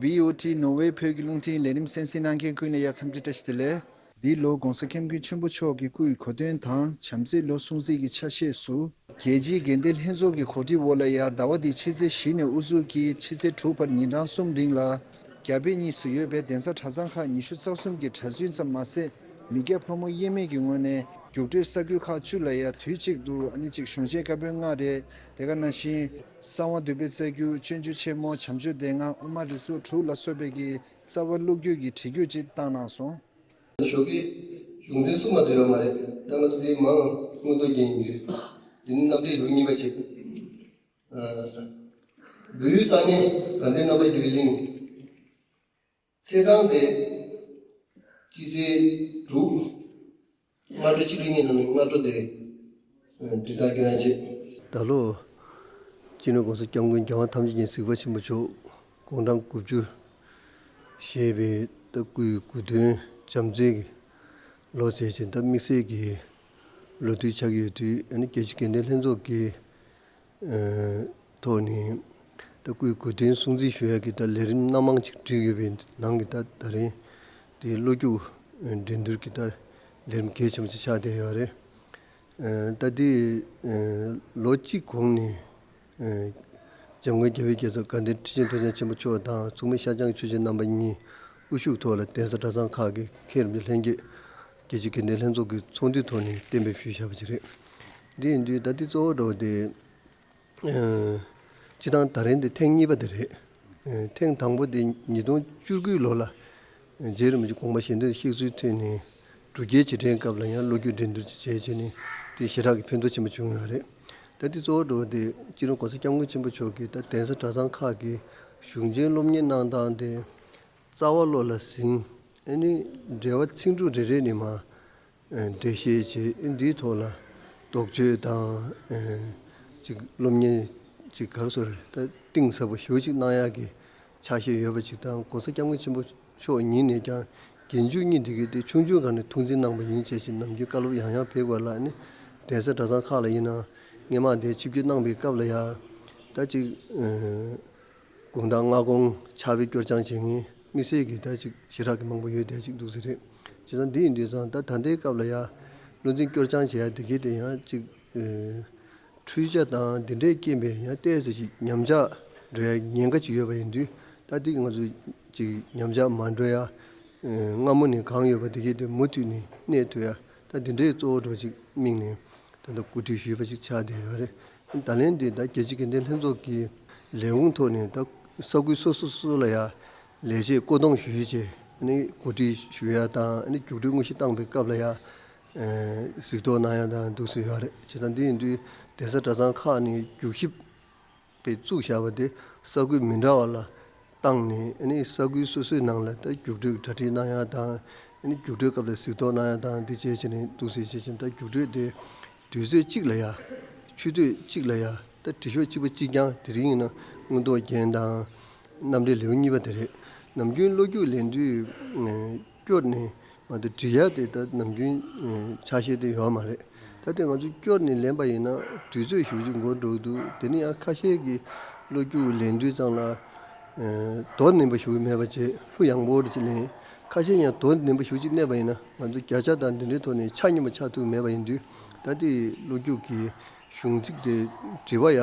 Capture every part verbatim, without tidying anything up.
བྷི་ཨོ་ཊི་ནོར་ཝེ་བོད་ཀྱི་རླུང་འཕྲིན་ལས་རིམ་གསན་གཟིགས་གནང་མཁན་ཀུན་ལ་ཡ་འཚམས་འདྲི་བཀྲ་ཤིས་བདེ་ལེགས། འདི་ལོ་༧གོང་ས་༧སྐྱབས་མགོན་ཆེན་པོ་མཆོག་གི་སྐུའི་གོ་སྟོན་དང་བྱམས་བརྩེའི་ལོ་སྲུང་བརྩི་གི་ཆ་ཤས་སུ། རྒྱལ་སྤྱིའི་དགེ་ལྡན་ལྷན་ཚོགས་ཀྱི་གོ་སྒྲིག་འོག་ལ་ཡ་ཟླ་བ་འདིའི་ཕྱི་ཚེས་བཞི་ནས་དབུ་འཛུགས་ཀྱིས་ཕྱི་ཚེས་དྲུག་བར་ཉིན་གྲངས་གསུམ་རིང་ལ། རྒྱ་བལ་གཉིས་སུ་ཡོད་པའི་གདན་ས་གྲྭ་ཚང་ཁག་ཉི་ཤུ་རྩ་གསུམ་གྱི་གྲྭ་བཙུན་ཙམ་མ་ཟད། མི་སྐྱ་ཕོ་མོ་དབྱེར་མེད་ཀྱི་ངོས་ནས་རྒྱུགས་སྤྲོད་ས་ཁུལ་ཁག་བཅུ་ལ་ཡ་དུས་གཅིག་ཏུ་ཨ་ནི་གཅིག་གཞུང་ཆེན་བཀའ་པོད་ལྔ་རེད། དེ་ག་ནང་བཞིན་གསང་བ་འདུས་པའི་རྩ་རྒྱུད། སྤྱོད་འཇུག་ཆེན་མོ། བྱམས་ཆོས་སྡེ་ལྔ། དབུ་མ་རིགས་ཚོགས་དྲུག་ལ་སོགས་པའི་གི་རྩ་བ་བློ་བརྒྱུད་ཀྱི་བྲིས་རྒྱུགས་ཅིག་བཏང་གནང་སོང་། ཞོགས་ཀས་གཞུང་ཚན་གསུམ་མ་གཏོགས་ཡོད་མ་རེད། ད་ང་ཚོ་དེ་མང་མངོན་རྟོགས་རྒྱན་ཡིན་གྱི་རེད། དེ་ནི་རྣམ་འགྲེལ་ལེའུ་གཉིས་པ་བྱས། ཨ། བོད་ཡུལ་ས་གནས་དགའ་ལྡན་རྣམ་པར་རྒྱལ་བའི་གླིང་། ཚེས་གྲངས་དེ་སྤྱི་ཚེས་དྲུག་སྔ་དྲོ་ཆིག་ཁྲི་གཉིས་ནང་ནས་སྔ་དྲོ་དེ་འབྲི་སྟངས་སྐྱོན་ཡ་བྱེད། ད་ལོ་སྤྱི་ནོར་༧གོང་ས་༧སྐྱབས་མགོན་རྒྱལ་དབང་ཐམས་ཅད་མཁྱེན་གཟིགས་པ་ཆེན་པོ་མཆོག་དགུང་གྲངས་དགུ་བཅུ་བཞེས་པའི་ད་སྐུའི་གོ་སྟོན་བྱམས་བརྩེའི་གི་ལོ་ཟེར་བཞིན་ད་དམིགས་བསལ་གྱི་ལོ་དུས་ཆགས་ཀྱི་ཡོད་དུས། ཨ་ནི་རྒྱལ་སྤྱིའི་དགེ་ལྡན་ལྷན་ཚོགས་ཀྱི་ཐོག་ནས་ད་སྐུའི་གོ་སྟོན་སྲུང་བརྩི་ཞུ་ཡག་གི་ད་ལས་རིམ་སྣ་མང་ཅིག་བསྒྲིགས་ཡོད་པའི་ནང་གི་ད་ད་རིང་དེ་གློ་རྒྱུག་འགྲན་བསྡུར་གྱི་ད་ལས་རིམ་གལ་ཆེན་པོ་ཅིག་ཆགས་བསྡད་ཡོད་རེད། ད་དེ་ལོ་གཅིག་གོང་ནས་འཇམ་མགོན་རྒྱལ་བའི་རྒྱལ་ཚབ་དགའ་ལྡན་ཁྲི་ཆེན་ཐུབ་བསྟན་ཆེན་པོ་མཆོག་དང་མཚུངས་མེད་ཤར་བྱང་ཆོས་རྗེ་རྣམ་པ་གཉིས་དབུ་བཞུགས་ཐོག་ལ་གདན་ས་གྲྭ་ཚང་ཁག་གི་མཁན་རིན་པོ་ཆེ་ལྷན་རྒྱས། རྒྱལ་སྤྱིའི་དགེ་ལྡན་ལྷན་ཚོགས་ཀྱི་ཚོགས་འདུའི་ཐོག་ནས་གཏན་འབེབས་ཞུས་བཞག་པ་ཞིག་རེད། འདི་ཡིན་དུས་ད་ལྟའི་གཙོ་བོ་འདྲ་བོ་དེ། ཨ། སྤྱིར་བཏང་ད་རིང་འདི་ཐེངས་གཉིས་པ་དེ་རེད། ཨ། ཐེངས་དང་པོ་དེ་ཉིས་སྟོང་བཅུ་དགུའི་ལོ་ལ། ཨ། རྗེ་རིན་པོ་ཆེ་དགོངས་པ་གཞན་དོན་གཤེགས་གསོལ་ཐོན་ནས་དྲུག་བརྒྱའི་རྗེས་དྲན་སྐབས་ལ་ཡང་ལོ་རྒྱུས་འགྲན་བསྡུར་ཅིག་བྱས་བྱས་ནས་དེ་ཞེ་དྲག་གི་ཕན་ཐོགས་ཆེན་པོ་བྱུང་ཡོད་རེད། ད་ལྟའི་གཙོ་བོ་འདྲ་བོ་དེ་སྤྱི་ནོར་༧གོང་ས་༧སྐྱབས་མགོན་ཆེན་པོ་མཆོག་གིས་ད་གདན་ས་གྲྭ་ཚང་ཁག་གི་གཞུང་ཆེན་སློབ་གཉེར་གནང་སྟངས་དེ། རྩ་བ་བློ་ལ་ཟིན། ཨ་ནི་འགྲེལ་བ་ཚིག་འབྲུ་རེ་རེ་ནས་མར་འགྲེལ་བཤད་བྱས། ཨ། འདིའི་ཐོག་ལ་དོགས་གཅོད་དང་། ཨ། ཅིག་སློབ་གཉེར་ཅིག་ག་རེ་ཟེར། ད་གཏིང་ཟབ་པོ་ཞེ་པོ་ཅིག་གནང་ཡག་གི་ཕྱག་བཞེས་ཡོད་པ་ཅིག་དང་། ༧གོང་ས་༧སྐྱབས་མགོན་ཆེན་པོ་མཆོག་ཉིད་ནས་ཀྱང་རྒན་བྱུས་གཉིས་འདི་གའི་དེ་ཆུང་ཆུང་སྒང་ནས་ཐུགས་འཛིན་གནང་བ་ཡིན་བྱས་ཤིང་། ནམ་རྒྱུན་བཀའ་སློབ་ཡང་ཡང་ཕེབས་པ་ལ་ནི་གདན་ས་གྲྭ་ཚང་ཁག་ལ་ཡིན་ནའང་། སྔོན་མ་དེ་ཆིབས་བསྒྱུར་གནང་བའི་སྐབས་ལ་ཡང་ད་ཅིག་ཨ། དགོངས་དག་སྔ་དགོངས་ཕྱག་དཔེ་སྐྱོར་སྦྱང་བྱེད་མཁན་དམིགས་བསལ་གྱི་ད་ཅིག་ཞེ་དྲག་གི་མང་པོ་ཡོད་བསྡད་ཅིག་འདུག་ཟེར་རེད། བྱས་ཙང་འདི་ཡིན་དུས་ཙང་ད་ད་ལྟའི་སྐབས་ལ་ཡ་བློ་འཛིན་སྐྱོར་སྦྱང་བྱེད་ཡ་འདི་གའི་དེ་ཡང་ཅིག་ཨ། འཁྲུལ་ཆ་དང་འདི་འདྲའི་རྐྱེན་པས་ཡང་ཏོག་ཙམ་ཅིག་ཉམས་ཆག་འགྲོ་ཡ་ཉེན་ཁ་ཅིག་ཡོད་པ་ཡིན་དུས། ད་འདི་ང་ཚོ་ཅིག་ཉམས་ཆག་མ་འགྲོ་ཡ། ཨ། སྔ་མོ་ནས་གང་ཡོད་པ་འདི་གའི་དེ་མུ་མཐུད་ནས་གནས་ཐུབ་ཡ། ད་འདི་འདྲའི་གཙོ་བོ་འདྲ་བོ་ཅིག་དམིགས་ནས། ད་ལྟ་གོ་སྒྲིག་ཞུས་པ་ཞིག་ཆགས་བསྡད་ཡོད་རེད། ད་ལན་འདི་ད་རྒྱལ་སྤྱིའི་དགེ་ལྡན་ལྷན་ཚོགས་ཀྱི་ལས་ཁུངས་ཐོག་ནས་ད་ས་ཁུལ་སོ་སོ་སོ་ལ་ཡ་ལས་བྱེད་བསྐོ་གཏོང་ཞུས་བྱས། ཨ་ནི་གོ་སྒྲིག་ཞུ་ཡ་དང་། ཨ་ནི་རྒྱུགས་སྤྲོད་དངོས་གཞི་བཏང་པའི་སྐབས་ལ་ཡ་ཨ་གཟིགས་རྟོག་གནང་ཡ་དང་འདུག་སེ་ཡོད་རེད། བྱས་ཙང་འདི་ཡིན་དུས་གདན་ས་གྲྭ་ཚང་ཁག་ནས་རྒྱུགས་ཞིབ་པས་བཙུགས་བཞག་པ་དེ་ས་ཁུལ་མི་འདྲ་བ་ལ་བཏང་ནས། ཨ་ནི་ས་ཁུལ་སོ་སོའི་ནང་ལ་ད་རྒྱུགས་སྤྲོད་གྲ་སྒྲིག་གནང་ཡ་དང་། ཨ་ནི་རྒྱུགས་སྤྲོད་སྐབས་ལ་གཟིགས་རྟོག་གནང་ཡ་དང་། འདི་བྱས་བྱས་ནས་འདུག་སེ་བྱས་བྱས། ད་རྒྱུགས་སྤྲོད་དེ་དུས་ཚོད་གཅིག་ལ་ཡ། ཆུ་ཚོད་གཅིག་ལ་ཡ། ད་དྲི་ཤོག་གཅིག་པ་གཅིག་རྐྱང་། དེ་རིང་ཡིན་ན་མངོན་རྟོགས་རྒྱན་དང་རྣམ་འགྲེལ་ལེའུ་གཉིས་པ་དེ་རེད། ནམ་རྒྱུན་བློ་རྒྱུགས་ལེན་དུས་སྐྱོར་ནས་མ་གཏོགས་འབྲི་ཡ་དེ་ད་ནམ་རྒྱུན་ཆ་ཤས་དེ་ཡོད་མ་རེད། ད་དེ་ང་ཚོ་སྐྱོར་ནས་ལེན་པ་ཡིན་ན་དུས་ཚོད་ཞེ་པོ་ཅིག་འགོར་འགྲོ་གི་འདུག་དེ་ནས་ཡང་ཁ་ཤས་ཀྱིས་བློ་རྒྱུགས་ལེན་དུས་ཙམ་ལ་ཨ་དོ་ནན་པོ་ཞེ་པོ་མེད་པ་བྱས། ལྷུ་ཡངས་པོ་རེ་ཅིག་ལེན། ཁ་ཤས་ཡང་དོ་ནན་པོ་ཞེ་པོ་ཅིག་གནས་པ་ཡིན་ན། ང་ཚོ་བརྒྱ་ཆ་དང་འདི་འདྲའི་ཐོག་ནས་ཆ་སྙོམས་པ་ཆགས་ཐུབ་མེད་པ་ཡིན་དུས། ད་དེ་བློ་རྒྱུགས་ཀྱི་གཞུང་ཚིག་དེ་དྲི་བ་ཡ་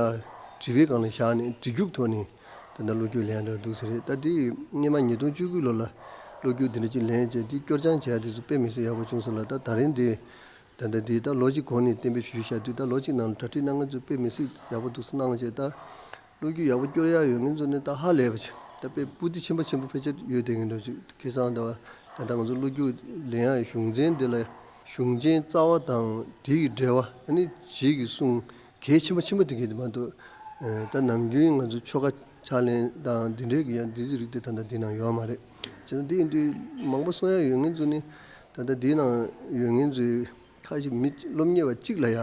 དྲི་བའི་སྒང་ལ་བཞག་ནས་འབྲི་རྒྱུགས་ཐོག་ནས་ད་ལྟ་བློ་རྒྱུགས་ལེན་འདྲ་འདུག་ཟེར་རེད། ད་དེ་སྔོན་མ་ཉིས་སྟོང་བཅུ་དགུ་ལོ་ལ་བློ་རྒྱུགས་འདི་འདྲ་ཅིག་ལེན་བྱས། དེ་སྐྱོར་སྦྱང་བྱས་ཡ་དེ་ཚོ་དཔེ་མི་སྲིད་ཡག་པོ་བྱུང་སོང་ལ། ད་ད་རིང་དེ་ད་ལྟ་དེ་ད་ལོ་གཅིག་གོང་ནས་གཏན་འབེབས་ཞུས་བཞག་དུས། ད་ལོ་གཅིག་ནང་ལ་གྲ་སྒྲིག་གནང་མཁན་ཚོ་དཔེ་མི་སྲིད་ཡག་པོ་འདུག་སེ་གནང་བྱས། ད་བློ་རྒྱུགས་ཡག་པོ་སྐྱོར་ཡག་ཡོད་མཁན་ཚོ་ནི་ད་ཧ་ལས་པ་ཅིག་ད་དཔེ་སྤུ་ལྡེ་ཆེན་པོ་ཆེན་པོ་ཕལ་ཆེར་ཡོད་བསྡད་མཁན་འདྲ་ཅིག་ཁེ་བཟང་ད་བ། ད་ལྟ་ང་ཚོ་བློ་རྒྱུགས་ལེན་ཡག་གཞུང་ཚན་འདི་ལ་གཞུང་ཆེན་རྩ་བ་དང་དེ་ཡི་འགྲེལ་པ། ཨ་ནི་རྗེས་ཀྱི་གསུང་གལ་ཆེན་པོ་ཆེན་པོ་དེ་གས་དེ་མ་གཏོགས། ཨ། ད་ནམ་རྒྱུན་ང་ཚོ་ཆོ་ག་ཕྱག་ལེན་དང་འདི་འདྲའི་གི་ཡང་འདི་ཚོའི་རིགས་དེ་ད་ལྟ་འདི་ནང་ཡོད་མ་རེད། བྱས་ཙང་འདི་ཡིན་དུས་མང་པོ་གསུང་ཡག་ཡོད་མཁན་ཚོ་ནི་ད་ལྟ་འདི་ནང་ཡོད་མཁན་ཚོའི་ཁ་ཅིག་མི་སློབ་གཉེར་བ་གཅིག་ལ་ཡ་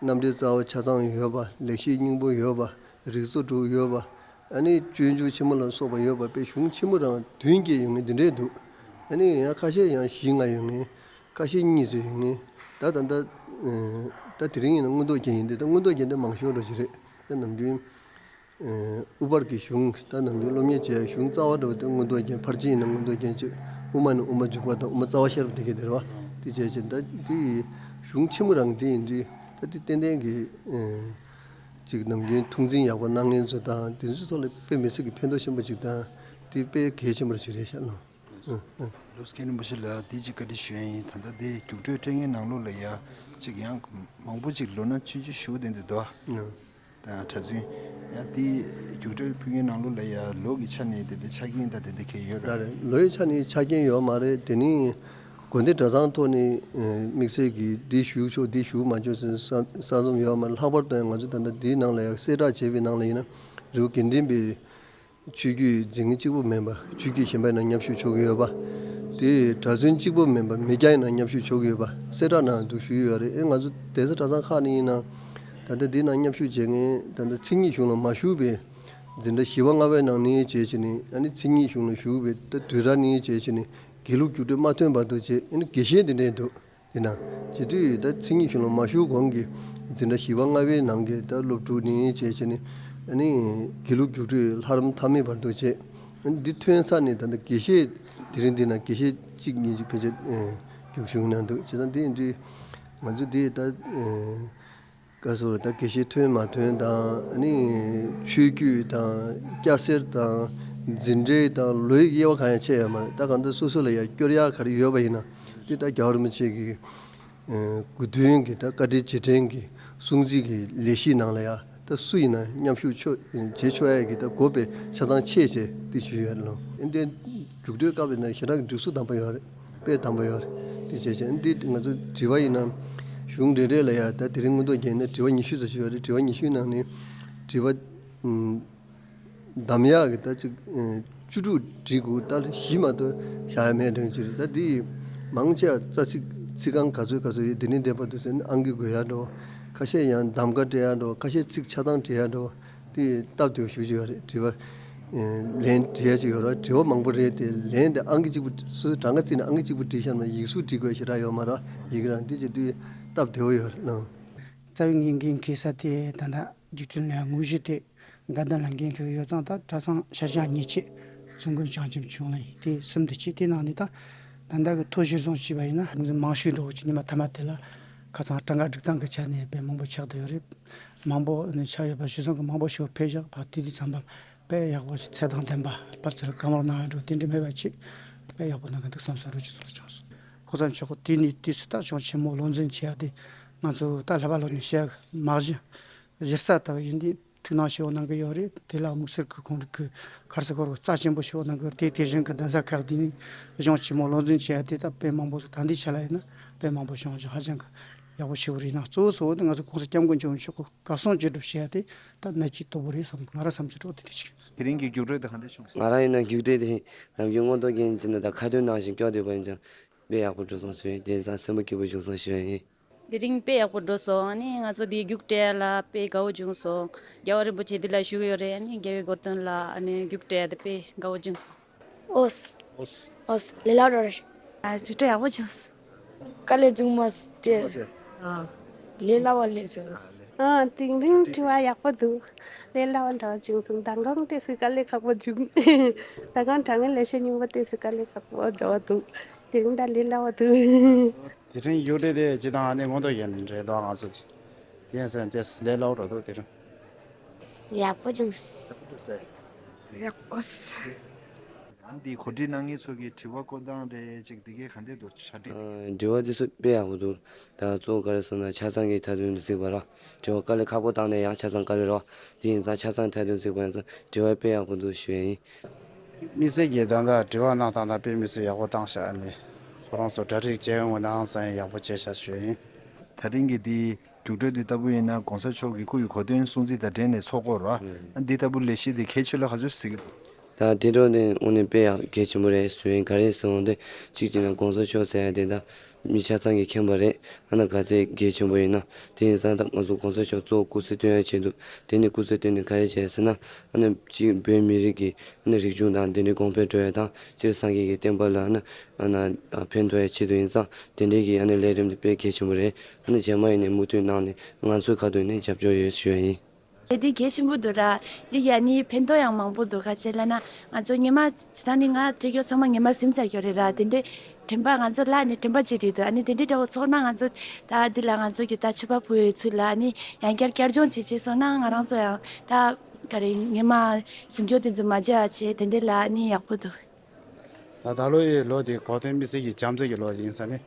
རྣམ་འགྲེལ་རྩ་བ་ཆ་ཚང་ཡོད་པ། ལེགས་བཤད་སྙིང་པོ་ཡོད་པ། རིགས་ཚོགས་དྲུག་ཡོད་པ། ཨ་ནི་སྤྱོད་འཇུག་ཆེན་མོ་ལ་སོགས་པ་ཡོད་པ། དཔེ་གཞུང་ཆེན་མོ་རང་བདུན་བརྒྱད་ཡོད་མཁན་འདི་འདྲས་འདུག་ཨ་ནི་ཡང་ཁ་ཤས་ཡང་བཞི་ལྔ་ཡོད་མཁན། ཁ་ཤས་གཉིས་ཙམ་ཡོད་མཁན། ད་ད་ད་ད་དེ་རིང་ཡིན་ན་མངོན་རྟོགས་རྒྱན་ཡིན་ཏེ། ད་མངོན་རྟོགས་རྒྱན་དེ་མང་ཤོས་འགྲོ་གི་རེད། ད་ནམ་རྒྱུན་ ཨ་དབུ་ཕར་གྱི་གཞུང་། ད་ནམ་རྒྱུན་སློབ་གཉེར་བྱེད་ཡ་གཞུང་རྩ་བ་འདྲ་བོ་དེ་མངོན་རྟོགས་རྒྱན། ཕར་ཕྱིན་ཡིན་ན་མངོན་རྟོགས་རྒྱན་བྱས། དབུ་མ་ནས་དབུ་མ་འཇུག་པ་དང་དབུ་མ་རྩ་བ་ཤེས་རབ་དེ་གའི་དེ་རེད་བ། དེ་བྱས་བྱས་ད་དེ་ཡི་གཞུང་ཆེན་མོ་རང་དེ་ཡིན་དུས། ད་དེ་ཏན་ཏན་གྱི་ཨ་ཅིག་ནམ་རྒྱུན་ཐུགས་འཛིན་ཡག་པོ་གནང་མཁན་ཚོ་དང་དེ་ཚོའི་ཐོག་ལ་དཔེ་མི་སྲིད་ཀྱི་ཕན་ཐོགས་ཆེན་པོ་ཅིག་དང་། དེ་དཔེ་གལ་ཆེན་པོ་ཞིག་རེད་ཤག་ལགས། ཨ་ཨ། ལགས་སོ། མཁན་རིན་པོ་ཆེ་ལགས་འདི་ཅིག་བཀའ་འདྲི་ཞུ་ཡ་ཡིན། ད་ལྟ་འདི་རྒྱུགས་སྤྲོད་སྤྲད་མཁན་ནང་ལོགས་ལ་ཡ་ཅིག་ཡང་མང་པོ་ཅིག་ལོ་ན་ཆུང་ཆུང་ཞེ་པོ་དེ་འདྲ་འདུག་ཨ། ཨ་དང་གྲྭ་བཙུན་ཡང་འདི་རྒྱུགས་སྤྲོད་ཕུལ་མཁན་ནང་ལོགས་ལ་ཡ་ལོ་གི་ཆ་ནས་དེ་འདྲ་ཆ་རྐྱེན་དང་དེ་འདྲ་གང་ཡོད་རེད། ལོ་ཡི་ཆ་ནས་ཆ་རྐྱེན་ཡོད་མ་རེད། དེ་ནི་དགོན་སྡེ་གྲྭ་ཚང་ཐོག་ནས་ཨ་དམིགས་བསལ་གྱི་འདི་ཞུ་ཆོག་འདི་ཞུ་མ་ཆོག་ཟེར་ས་ས་མཚམས་ཡོད་མ་རེད། ལྷག་པར་དུ་ཡང་ང་ཚོ་ད་ལྟ་འདིའི་ནང་ལ་ཡ་གསལ་བསྒྲགས་བྱས་པའི་ནང་ལ་ཡིན་ན། རི་བོ་དགེ་ལྡན་པའི་ཆོས་བརྒྱུད་འཛིན་མཁན་གཅིག་པུ་མིན་པ། ཆོས་བརྒྱུད་གཞན་པའི་ནང་མཉམ་ཞུགས་ཆོག་གི་ཡོད་པ། དེ་གྲྭ་བཙུན་གཅིག་པུ་མིན་པ་མི་སྐྱ་ཡི་ནང་མཉམ་ཞུགས་ཆོག་གི་ཡོད་པ་གསལ་བསྒྲགས་ནང་དུ་ཞུས་ཡོད་རེད། ཨེ་ང་ཚོ་གདན་ས་གྲྭ་ཚང་ཁག་ནས་ཡིན་ན་ད་ལྟ་འདི་ནང་མཉམ་ཞུགས་བྱེད་མཁན། ད་ལྟ་མཚན་ཉིད་གཞུང་ལ་མ་ཞུགས་པའི་འཛིན་གྲྭ་བཞི་པ་ལྔ་པའི་ནང་ནས་བྱས་བྱས་ནས། ཨ་ནི་མཚན་ཉིད་གཞུང་ལ་ཞུགས་པའི་ད་དུས་རབས་ནས་བྱས་བྱས་ནས་དགེ་ལུགས་རྒྱུགས་སྤྲོད་མ་ཐོན་བར་དུ་བྱས། ཨ་ནི་དགེ་བཤེས་དེ་འདྲས་འདུག་དེ་ན་བྱེད་དུས་ད་མཚན་ཉིད་གཞུང་ལ་མ་ཞུགས་གོང་གི་འཛིན་གྲྭ་བཞི་པ་ལྔ་པའི་ནང་གི་ད་སློབ་ཕྲུག་ནས་བྱས་བྱས་ནས། ཨ་ནི་དགེ་ལུགས་རྒྱུགས་སྤྲོད་ལྷ་རམས་མཐའ་མའི་བར་དུ་བྱས། ཨ་ནི་འདི་ཐོན་ཚར་ནས་ད་ལྟ་དགེ་བཤེས་དེ་རིང་འདི་ན་དགེ་བཤེས་གཅིག་གཉིས་ཅིག་ཕལ་ཆེར་ཨེ་རྒྱུགས་བཞུགས་གནང་འདུག་བྱས་ཙང་འདི་འདི་ང་ཚོ་འདི་ད་ཨེ་བཀའ་ཟུར་ད་དགེ་བཤེས་ཐོན་མ་ཐོན་དང་། ཨ་ནི་ཆོས་བརྒྱུད་དང་སྐྱ་སེར་དང་འཛིན་གྲྭའི་དང་ལོའི་དབྱེ་བ་གང་ཡང་ཕྱེ་ཡོད་མ་རེད། ད་གང་ལྟར་སོ་སོ་ལ་ཡང་སྐྱོར་ཡག་ག་རེ་ཡོད་པ་ཡིན་ན། དེ་ད་རྒྱལ་བ་རིན་པོ་ཆེ་གི་ཨ་དགུ་སྟོན་གྱི་ད་བཀའ་དྲིན་རྗེས་དྲན་གྱི་སྲུང་བརྩི་གི་ལས་གཞི་ནང་ལ་ཡང་ད་སུ་ཡིན་ན་མཉམ་ཞུགས་ཆོག་བྱེད་ཆོག་ཡ་གི་ད་དགོས་པའི་ཆ་ཚང་ཕྱེ་བྱས་དེ་ཞུས་ཡོད་རེད་ལོ། ཨེ་འདི་རྒྱུགས་སྤྲོད་སྐབས་ཡིན་ན་ཞེ་དྲག་གི་འགྲིག་སུ་དམ་པ་ཡོད་རེད། དཔེ་དམ་པ་ཡོད་རེད། དེ་བྱས་བྱས་འདི་ང་ཚོ་དྲི་བ་ཡིན་ན་གཞུང་རེ་རེ་ལ་ཡང་ད་དེ་རིང་མངོན་རྟོགས་རྒྱན་ནས་དྲི་བ་ཉི་ཤུ་ཙམ་ཞིག་ཡོད་རེད། དྲི་བ་ཉི་ཤུའི་ནང་ནས་དྲི་བ་ཨུམ། གདམ་ཡག་གི་ད་ཅིག་ཨེ་བཅུ་དྲུག་བྲིས་དགོས། ད་བཞི་མ་གཏོགས་བཞག་ཡ་མེད་འདྲ་ཅིག་རེད། ད་འདི་མང་ཆེ་བ་རྩ་ཚིག་ཚིག་རྐང་ག་ཚོད་ག་ཚོད་ཡོད། འདི་ནས་འདས་པ་དུ་ཟེར་ན་ཨང་ཀི་དགོས་ཡ་འགྲོ། ཁ་ཤས་ཡང་གདམ་ག་སྤྲད་ཡ་འགྲོ། ཁ་ཤས་ཚིག་ཆ་ཚང་བྲིས་ཡ་འགྲོ། དེ་སྟབས་བདེ་བོ་ཞེ་པོ་ཅིག་ཡོད་རེད། དྲི་བ་ཨེ་ལན་འབྲི་ཡ་ཅིག་ཡོད་རེད། དྲི་བ་མང་པོ་རེད། དེ་ལན་དེ་ཨང་ཀི་གཅིག་པུ་སུ་གྲངས་ཀ་བརྩིས་ན་ཨང་ཀི་གཅིག་པུ་བྲིས་བཞག་ན་ཡིག་གཟུགས་བྲིས་དགོས་ཞེ་དྲག་ཡོད་མ་རེད། ཡི་གེ་རང་འདི་བྱེད་དུས་སྟབས་བདེ་བོ་ཡོད་རེད་ལགས། རྩ་བའི་ངེས་འགན་འཁྱེར་ས་དེ་ད་ལྟ་རྒྱུགས་སྤྲོད་ལ་དངོས་གཞི་དེ་དགའ་ལྡན་ལ་འགན་འཁྱེར་ཡོད་ཙང་། ད་གྲྭ་ཚང་ཤར་བྱང་གཉིས་ཆེད་ཙུང་ཀུན་བྱང་ཆུབ་ཆུང་ལ་ཡིན། དེ་གསུམ་དེ་གཅིག་དེ་ནང་ནས་ད་ད་ལྟ་གི་ཐོ་གཞིར་བཟུང་བྱས་པ་ཡིན་ན། མང་ཤོས་འགྲོ་གི་ཉི་མ་མཐའ་མ་དེ་ལ་ཁ་སང་གྲངས་ཀ་སྒྲིག་སྟངས་ཀྱི་ཆ་ནས་དཔེ་མང་པོ་ཆགས་བསྡད་ཡོད་རེད། མང་པོ་ནི་ཆགས་ཡོད་པ་གཞིར་བཟུང་གི་མང་པོ་ཞིག་ཕེབས་བཞག་པ། དེ་དུས་ཙམ་པ་དཔེ་ཡག་པོ་ཞིག་ཚད་དང་ལྡན་པ། ཕར་ཚུར་བཀའ་མོལ་གནང་ཡ་འགྲོ་དེ་འདྲ་མེད་པ་ཅིག་དཔེ་ཡག་པོ་གནང་གི་འདུག་བསམ་བསམ་རོགས་ཀྱི་ཚོགས་བྱུང་སོང་། ཕུགས་བསམ་ཆོག་གི། དེ་ནས་དུས་སུ་ད་ཅུང་ཆེན་མོ་བློ་འཛིན་བྱེད་ཡ་དེ་ང་ཚོ་ད་ལྷག་པ་ལོ་ནས་བཤད་མ་གཞི་གཞི་རྩ་ལྟ་བུ་ཡིན་དུས། ཐུགས་སྣང་ཞེ་པོ་གནང་གི་ཡོད་རེད། དེ་ལ་དམིགས་བསལ་གྱི་ཁོང་ཁྲོ་གི་ག་རེ་ཟེར་དགོས་རེད། རྩ་ཆེན་པོ་ཞེ་པོ་གནང་གི་ཡོད་རེད། དེ་དེ་བཞིན་གྱི་གདན་ས་ཁག་འདི་ནས་གཞུང་ཆེན་མོ་བློ་འཛིན་བྱེད་ཡ་དེ་ད་དཔེ་མང་པོ་ཞིག་ད་ལྟའི་ཆ་ལ་ཡིན་ན་དཔེ་མང་པོ་བྱུང་ཞིང་ཧ་ཅང་གི་ཡག་པོ་ཞེ་པོ་རེད་ན། གཙོ་བོ་གཙོ་བོ་དེ་ང་ཚོ་གོང་ས་སྐྱབས་མགོན་ཆེན་པོ་མཆོག་གི་བཀའ་གསུང་ཅི་སྒྲུབ་བྱེད་ཡ་དེ་ད་གནད་ཀྱི་སྟོབས་པོ་རེད་བསམ། ང་རང་བསམ་ཚུལ་འདྲ་བོ་དེ་འདྲ་ཞིག་དེ་རིང་གི་རྒྱུགས་སྤྲོད་དེ་ག་འདྲ་བྱུང་སོང་། ང་རང་ཡིན་ན་རྒྱུགས་སྤྲོད་དེ་ནམ་རྒྱུན་མངོན་རྟོགས་རྒྱན་གྱི་ནང་ད་ཁ་ཏོན་ནང་བཞིན་སྐྱོར་བསྡད་པ་ཡིན་ཙང་། དཔེ་ཡག་པོ་འགྲོ་སོང་ཞུ་ཡིན། དེང་སང་སེམས་པ་སྐྱིད་པོ་བྱུང་སོང་ཞུ་ཡིན། དེ་རིང་དཔེ་ཡག་པོ་འགྲོ་སོང་། ཨ་ནི་ང་ཚོ་འདི་རྒྱུགས་སྤྲད་ཡ་ལ་དཔེ་དགའ་བོ་བྱུང་སོང་། རྒྱལ་བ་རིན་པོ་ཆེ་འདི་ལ་བཞུགས་ཡོད་རེད། ཨ་ནི་རྒྱལ་བའི་གོ་སྟོན་ལ་ཨ་ནི་རྒྱུགས་སྤྲད་ཡ་དེ་དཔེ་དགའ་བོ་བྱུང་སོང་། ཨོས། ཨོས། ལས་སླ་བོ་རེད། ཨ་རྒྱུགས་སྤྲོད་ཡག་པོ་བྱུང་སོང་། དཀའ་ལས་བྱུང་མ་སོང་སྟེ། ཨ། ལས་སླ་བོ་ལས་བྱུང་སོང་། ཨ་དེ་རིང་དྲི་བ་ཡག་པོ་འདུག་ལས་སླ་བོ་འདྲ་བོ་བྱུང་སོང་། མདང་དགོང་ཏོག་ཙམ་དཀའ་ལས་ཁག་པོ་བྱུང་། མདང་དགོང་དྲང་ངེས་ལས་བྱེད་རྙིང་པ་ཏོག་ཙམ་དཀའ་ལས་ཁག་པོ་འདྲ་བོ་འདུག་དེ་རིང་ད་ལས་སླ་བོ་འདུག་དེ་རིང་རྒྱུགས་སྤྲོད་དེ་སྤྱིར་བཏང་ཨ་ནི་མངོན་རྟོགས་རྒྱན་རེད་འདུག་ང་ཚོ་དེ་ཡིན་ཙང་ཏོག་ཙམ་ལས་སླ་བོ་འགྲོ་འདུག་དེ་རིང་། ཡག་པོ་བྱུང་། ཡག་པོ་ཟེར། ཡག་པོ་ཟེར། ཨ་ནི་འདི་གོ་སྒྲིག་གནང་མཁན་ཚོ་གི་དྲི་བ་བཀོད་སྟངས་རེད་ཅིག་འདི་གའི་ག་འདྲས་འདུག་གྲ་སྒྲིག་ཨ། དྲི་བ་འདི་ཚོ་དཔེ་ཡག་པོ་འདུག་ད་གཙོ་བོ་ག་རེ་ཟེར་ན་ཆ་ཚང་གི་མཐའ་དོན་གཟིགས་པ་ར། དྲི་བ་དཀའ་ལས་ཁག་པོ་བཏང་ནས་ཡང་ཆ་ཚང་དཀའ་ལས་ར། དེ་ཡིན་ཙང་ཆ་ཚང་མཐའ་དོན་གཟིགས་པ་ཡིན་ཙང་དྲི་བ་དཔེ་ཡག་པོ་འདུག་ཞུ་ཡ་ཡིན། དམིགས་བསལ་གྱི་ད་ལྟ་དྲི་བ་གནང་སྟངས་དང་དཔེ་དམིགས་བསལ་ཡག་པོ་བཏང་ཤག་ཨ་ནི་ཁོ་རང་ཚོ་གྲ་སྒྲིག་བྱས་ཡོང་ན་ཨང་སང་ཡག་པོ་བྱས་ཤག་ཞུ་ཡ་ཡིན། ད་རིང་གི་འདི་རྒྱུགས་སྤྲོད་འདི་ལྟ་བུ་ཡིན་ན་གོང་ས་མཆོག་གི་སྐུ་ཡི་གོ་སྟོན་སྲུང་བརྩི་དང་འབྲེལ་ནས་ཚོགས་སྐོར་ར། ཨ་འདི་ལྟ་བུ་ལས་གཞི་འདི་གལ་ཆེ་ལོས་ག་ཚོད་གཟིགས་ཀྱི་འདུག་ད་དེ་འདྲ་ནས་དངོས་གནས་དཔེ་ཡག་གལ་ཆེན་པོ་རེད་ཟེར་ཡིན། ག་རེ་ཟེར་འོང་དེ་གཅིག་བྱས་ན་གོང་ས་མཆོག་ཟེར་ཡ་དེ་ད་མི་ཆ་ཚང་གིས་མཁྱེན་པ་རེད། ཨ་ན་ག་ཚད་གལ་ཆེན་པོ་ཡིན་ན། དེ་ཡིན་ཙང་ད་ང་ཚོ་གོང་ས་མཆོག་གཙོ་བོ་སྐུ་ཚེ་སྟོན་ཡ་ཆེད་དུ་དེ་ནས་སྐུ་ཚེ་སྟོན་ནས་ག་རེ་བྱས་ཟེར་ན། ཨ་ན་གཅིག་བོད་མི་རིགས་ཀྱི་ཨ་ནི་རིག་གཞུང་དང་དེ་འདྲའི་གོང་འཕེལ་འགྲོ་ཡ་དང་སྤྱིར་སངས་རྒྱས་ཀྱི་བསྟན་པ་ལ་ཨ་ནི་ཨ་ནི་ཕན་ཐོགས་ཡ་ཆེད་དུ་ཡིན་ཙང་དེ་འདྲའི་གི་ཨ་ནི་ལས་རིམ་དེ་དཔེ་གལ་ཆེན་པོ་རེད། ཨ་ནི་རྗེས་མ་ཡིན་ནའི་མུ་མཐུད་གནང་ནས་ང་ཚོའི་ཁ་ཐུག་ནས་རྒྱབ་སྐྱོར་ཡོད་ཞུ་ཡ་ཡིན། དེ་དེ་གལ་ཆེན་པོ་འདུག་ར། དེ་ཡ་ནི་ཕན་ཐོགས་ཡང་མང་པོ་འདུག་ག་ཅེ་ལ་ན་ང་ཚོ་ཉི་མ་ད་ནི་ང་སྤྲད་རྒྱུ་ཚང་མ་ཉི་མ་ཟིན་ཚར་ཡོད་རེད་ར། དེ་འདྲའི་དྲན་པ་ང་ཚོ་ལ་ནི་དྲན་པ་ཅིག་རེད་འདུག་ཨ་ནི་དེ་འདྲའི་འདྲ་བོ་ཚོགས་ན་ང་ཚོ་ད་འདི་ལ་ང་ཚོ་གི་ད་མཆོད་པ་ཕུལ་བའི་ཚུལ་ལ་ནི་ཡང་བསྐྱར་བསྐྱར་སྦྱོང་བྱེད་ཅེས་སོང་ན་ང་རང་ཚོ་ཡང་ད་ག་རེ་ཉི་མ་ཟིན་རྒྱུ་དེ་ཚོ་མ་བརྗེད་ཨ་ཅེ་དེ་འདྲའི་ལ་ནི་ཡག་པོ་འདུག་ད་ད་ལོ་ཡི་ལོ་དེ་གོ་སྟོན་དམིགས་བསལ་གྱི་བྱམས་བརྩེ་གི་ལོ་ཡིན་ས་ནི།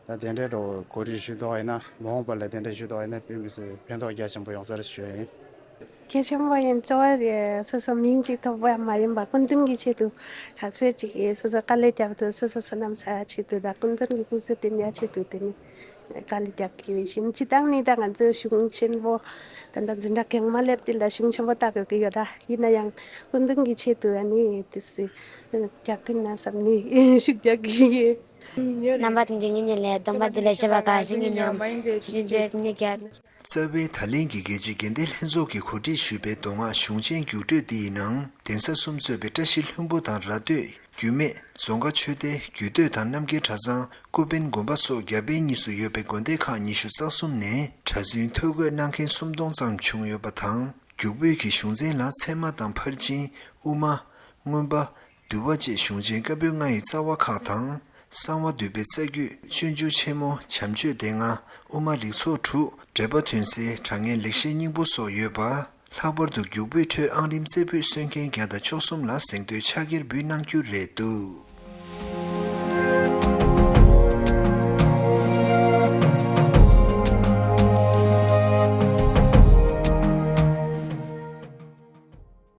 ད་དེ་འདྲའི་འགྲོ་གོ་སྒྲིག་ཞུ་ཐུབ་པ་ཡིན་ན་མ་འོངས་པ་ལ་དེ་འདྲ་ཞུ་ཐུབ་པ་ཡིན་ན་དཔེ་མི་སྲིད་ཕན་ཐོགས་རྒྱ་ཆེན་པོ་ཡོང་ས་རེད་ཞུ་ཡ་ཡིན། གལ་ཆེན་པོ་ཡིན། གཙོ་བོ་སོ་སོ་མིང་གཅིག་ཐོབ་པ་མ་ཡིན་པ་སྐུ་མདུན་གྱི་ཆེད་དུ་ག་ཚོད་ཅིག་སོ་སོ་དཀའ་ལས་བརྒྱབ་ཐུབ། སོ་སོ་བསོད་ནམས་བསགས་ཆེད་དུ་དང་སྐུ་མདུན་གྱི་སྐུ་ཚེ་བརྟན་ཡ་ཆེད་དུ་དེ་ནི་དཀའ་ལས་རྒྱག་གི་ཡོད་བཞིན། སྤྱི་བཏང་ནི་ད་ང་ཚོའི་གཞུང་ཆེན་པོ་ད་ལྟ་འཛིན་གྲྭ་གོང་མ་སླེབས་དུས་ལ་གཞུང་ཆེན་པོ་ལྟ་དགོས་ཀྱི་ཡོད་ར། ཡིན་ན་ཡང་སྐུ་མདུན་གྱི་ཆེད་དུ་ཨ་ནི་དེ་སི་རྒྱག་ཐུབ་ན་བསམ་ནས་ཤུགས་རྒྱག་གི་ཡོད། རྣམ་པ་དེ་འདྲ་ཉིད་ནས་ལས་སྡོམ་པ་འདི་ལས་བྱེད་པ་ག་ཞིག་ཡིན་ནམ་ཞུ་རྒྱུ་ནི་རྒྱ། རྩ་བའི་ད་ལན་གྱི་རྒྱལ་སྤྱིའི་དགེ་ལྡན་ལྷན་ཚོགས་ཀྱིས་གོ་སྒྲིག་ཞུས་པའི་མདོ་སྔགས་གཞུང་ཆེན་རྒྱུགས་སྤྲོད་འདི་ཡི་ནང་གདན་ས་གསུམ་གཙོས་པའི་བཀྲ་ཤིས་ལྷུན་པོ་དང་ར་སྟོད། རྒྱུད་སྨད། རྫོང་དཀར་ཆོས་སྡེ། རྒྱུད་སྟོད་དང་རྣམ་རྒྱལ་གྲྭ་ཚང་། ཀུ་པན་དགོན་པ་སོགས་རྒྱ་བལ་གཉིས་སུ་ཡོད་པའི་དགོན་སྡེ་ཁག་ཉི་ཤུ་རྩ་གསུམ་ནས་གྲྭ་བཙུན་ཐོ་འགོད་གནང་མཁན་སུམ་སྟོང་ཙམ་བྱུང་ཡོད་པ་དང་། རྒྱུགས་སྤྲོད་ཀྱི་གཞུང་ཚན་ལ་ཚད་མ་དང་ཕར་ཕྱིན། དབུ་མ། མངོན་པ། འདུལ་བ་བཅས་གཞུང་ཆེན་བཀའ་པོད་ལྔ་ཡི་རྩ་བ་ཁག་དང་། གསང་བ་འདུས་པའི་རྩ་རྒྱུད། སྤྱོད་འཇུག་ཆེན་མོ། བྱམས་ཆོས་སྡེ་ལྔ། དབུ་མ་རིགས་ཚོགས་དྲུག། འགྲེལ་པ་དོན་གསལ། དྲང་ངེས་ལེགས་བཤད་སྙིང་པོ་སོགས་ཡོད་པ། ལྷག་པར་དུ་རྒྱུགས་སྤྲོད་ཁྲོད་ཨང་རིམ་རྩེ་ཕུད་སོན་མཁན་བརྒྱ་དང་བཅུ་གསུམ་ལ་གཟེངས་བསྟོད་ཕྱག་འཁྱེར་འབུལ་གནང་རྒྱུ་རེད་འདུག